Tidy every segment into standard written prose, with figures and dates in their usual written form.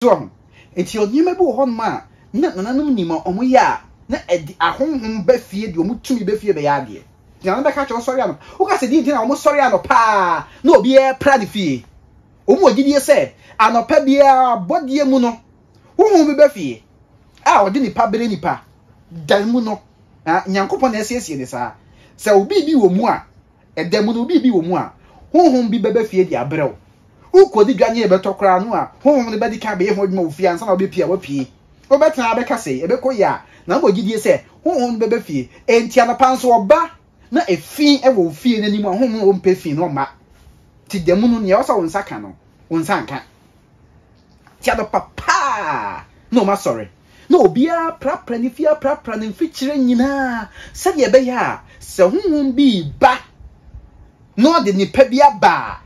So wahu? Enti nneɛma bi wɔ hɔnom a na nananom nim a wɔyɛ a na ɛde ahonhom ba fie de wɔn tumi ba fie bɛyɛ adeɛ. Nti nananom bɛka kyerɛ wo sɔre anɔpa. Woka sɛ deɛ nti na wɔsɔre anɔpa a na obiara pra ne fie. Wɔn wɔ gyidie sɛ anɔpa biara abɔdeɛ mu no honhom bi ba fie a ɔde nipa bere nipa dan mu no. Nyankopɔn na asiesie ne saa. Sɛ obi bi wɔ mu a Ɛda mu no, biribi wɔ mu a, honhom bi bɛba fie de abrɛ wo. Wokɔdi dwa ne ɛbɛtɔ koraa no a, honhom no bɛdi kan abɛyɛ ho adwuma wɔ fie ansa na wobɛpue a woapue. Wobɛtena abɛka sɛ ɛbɛkɔ yie a, na wowɔ gyidie sɛ honhom no bɛba fie. Enti anɔpa nso ɔba na efi wɔ wo fie no anim a, honhom no ɔmpɛ fi no ɔmma. Nti da mu no, nea ɛwɔ sɛ wo nsa ka no, wo nsa nka. Nti anɔpa paa na wɔn asɔre, na obiara aprapra ne fie aprapra ne mfikyire nyinaa sɛdeɛ ɛbɛyɛ a sɛ honhom bi reba na ɔde nipa bi aba a,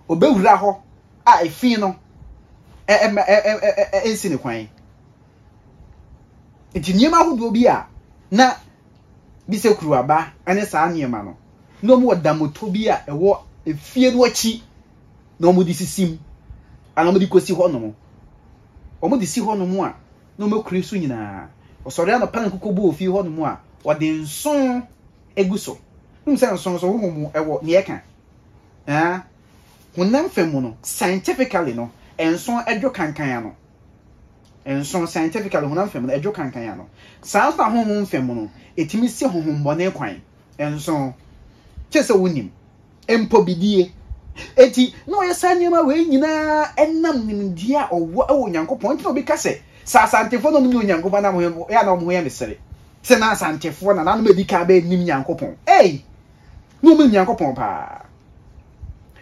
ɔbɛwura hɔ a efi no ɛnsi ne kwan. Nti nneɛma ahodoɔ bi a na bi sɛ kuruaba ne saa nneɛma no, na wɔn wɔ damoto bi a ɛwɔ efie no akyi na wɔde sisi mu anaa wɔde kɔsi hɔnom. Wɔde si hɔnom a, na wɔakuri so nyinaa. Wɔsɔre anɔpa na nkokɔ bu wɔ fie hɔnom a, wɔde nso gu so. Wonim sɛ nso nso honhom mu ɛwɔ nea ɛka. Ɛɛ, honam fam mu no, scientifically no, nso dwo kankan ano. Nso scientifically honam fam no, ɛdwo kankan ano. Saa nso na honhom fam mu no, ɛtumi si honhommɔne kwan. Nso, kyerɛ sɛ wonim. Mpo bidie. Enti, na ɔyɛ saa nneɛma wei nyinaa ɛnam nimdeɛ a ɔwɔ wɔ Onyankopɔn. Nti na obi ka sɛ, sɛ Asantefoɔ na wɔn nim Onyankopɔn na wɔn yɛ na wɔn ho yɛ me sere. Sɛ na Asantefoɔ na nanom edi kan bɛyɛ nim Nyankopɔn. Ei! Na wɔn nim Nyankopɔn paa.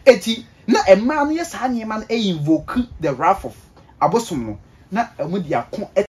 Enti, na mmaa no yɛ saa nneɛma no invoke the wrath of abosom no na wɔn de ako.